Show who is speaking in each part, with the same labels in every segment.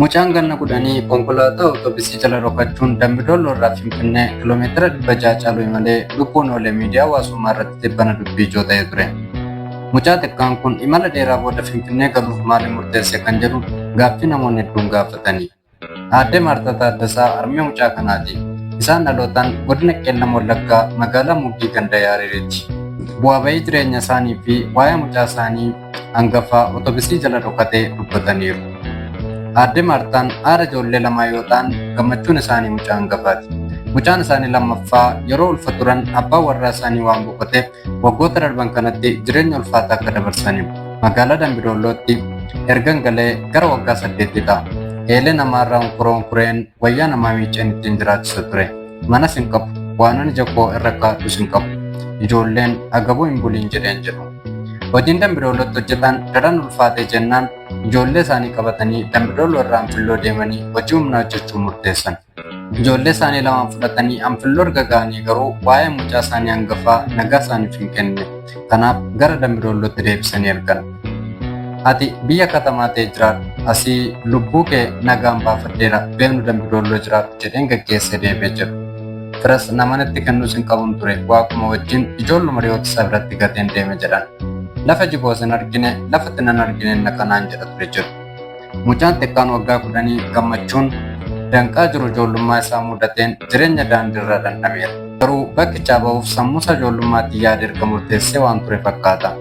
Speaker 1: Mucaan ganna 10 konkolaataa Otobisii jala dhokachuun Dambidolloo irraa Finfinnee kiloomeetira 600 caalu imalee lubbuun oole miidiyaa hawaasummaa irratti tibbana dubbii ijoo ta'ee ture. Mucaa xiqqaan kun imala dheeraa booda Finfinnee galuuf maaliif murteesse kan jedhu gaaffii namoonni hedduun gaafatani. Aadde Maartaa Taaddasaa harmee mucaa kanaati. Isaan dhalootaan godina Qeellam Wallaggaa magaalaa Muggii ganda Yaaririiti. Bu'aa ba'ii jireenya isaanii fi waa'ee mucaa isaanii hangafaa otobisii jala dhokatee dubbataniiru. Aadde Maartaan haadha ijoollee lamaa yoo ta'an gammachuun isaanii mucaa hangafaati. Mucaan isaanii lammaffaa yeroo ulfa turan abbaan warraa isaanii waan boqoteef waggoota darban kanatti jireenya ulfaataa akka dabarsaniif magaalaa Dambidoollootti ergan galee gara waggaa saddeetti ta'a. Eelee namaarraa unkuroo unkureen wayyaa namaa miiceen ittiin jiraachisa ture. Manas hin qabu, waanan ija koo irra kaa'adhus hin qabu. Ijoolleen agabuu hin buliin jedheen jedhu. Hojiin Dambidoollootti hojjetan daran ulfaatee jennaan ijoollee isaanii qabatanii Dambidoolloo irraa Anfilloo deemanii hojii humnaa hojjechuu murteessan. Ijoollee isaanii lamaan fudhatanii Anfilloo erga ga'anii garuu waa'ee mucaa isaanii hangafaa nagaa isaaniif hin kennine. Kanaaf gara Dambidoollootti deebisanii ergan. Ati biyya katamaa ta'e jiraadhu, asii lubbuu kee nagaan baafadheera, beeknu Dambidoolloo jiraadhu jedheen gaggeessee deebi'e jedhu. Firas naman itti kennus hin qabun ture, waaquma wajjin ijoolluma riyoota isaa biratti gateen deeme jedhan. Lafa jiboos hin argine, lafatti nan argine na kanaan jedha ture jedhu. Mucaan xiqqaan waggaa 10 gammachuun danqaa jiru ijoollummaa isaa mudateen jireenya daandiirraa dhandhameera. Garuu bakkichaa bahuuf sammuusaa ijoollummaatti yaade erga murteessee waan ture fakkaata.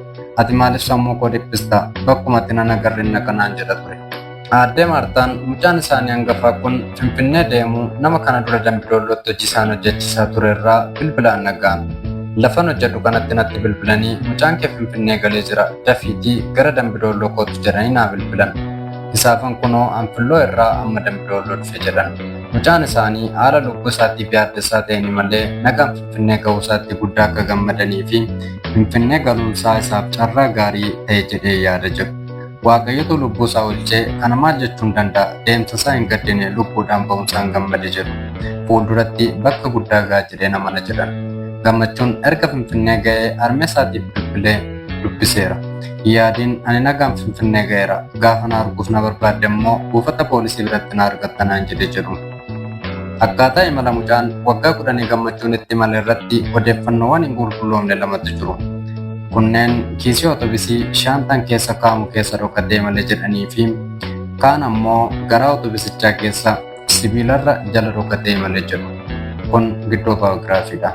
Speaker 1: Ati maaliif sammuu koo dhiphista? Bakkumatti nan agarrinna kanaan jedha ture. Aaddee Maartaan mucaan isaanii hangafaa kun Finfinnee deemuu nama kana dura Dambidoollootti hojii isaan hojjechiisaa ture irraa bilbilaan dhaga'ame. Lafan hojjedhu kanatti natti bilbilanii mucaan kee Finfinnee galee jira dafiitii gara Dambidoolloo kootu jedhanii naa bilbilan. Isaafan kunoo Anfilloo irraa amma Dambidoolloo dhufe jedhan. Mucaan isaanii haala lubbuu isaatiif yaaddessaa ta'een malee nagaan Finfinnee ga'uu isaatti guddaa akka gammadanii fi Finfinnee galuun isaa isaaf carraa gaarii ta'e jedhee yaada jedhu. Waaqayyotu lubbuu isaa oolchee kana maal jechuun danda'a deemsa isaa hin gaddine lubbuudhaan ba'uun isaan gammade jedhu. Fuulduratti bakka guddaa ga'a jedheen amana jedhan. Gammachuun erga Finfinnee ga'ee harmee isaatiif bilbilee dubbiseera. Yaadiin ani nagaan Finfinnee ga'eera gaafa na arguuf na barbaadde immoo buufata poolisii biratti na argatta naan jedhe jedhu. Akkaataa imala mucaan waggaa 10 gammachuun itti imale irratti odeeffannoowwan hin qulqulloofne lamatu jiru. Kunneen kiisii otobisii shaantaan keessa kaa'amu keessa dhokatee imale jedhanii fi kaan ammoo garaa otobisichaa keessa sibiilarra jala dhokatee imale jedhu. Kun giddoo baayogiraafiidha.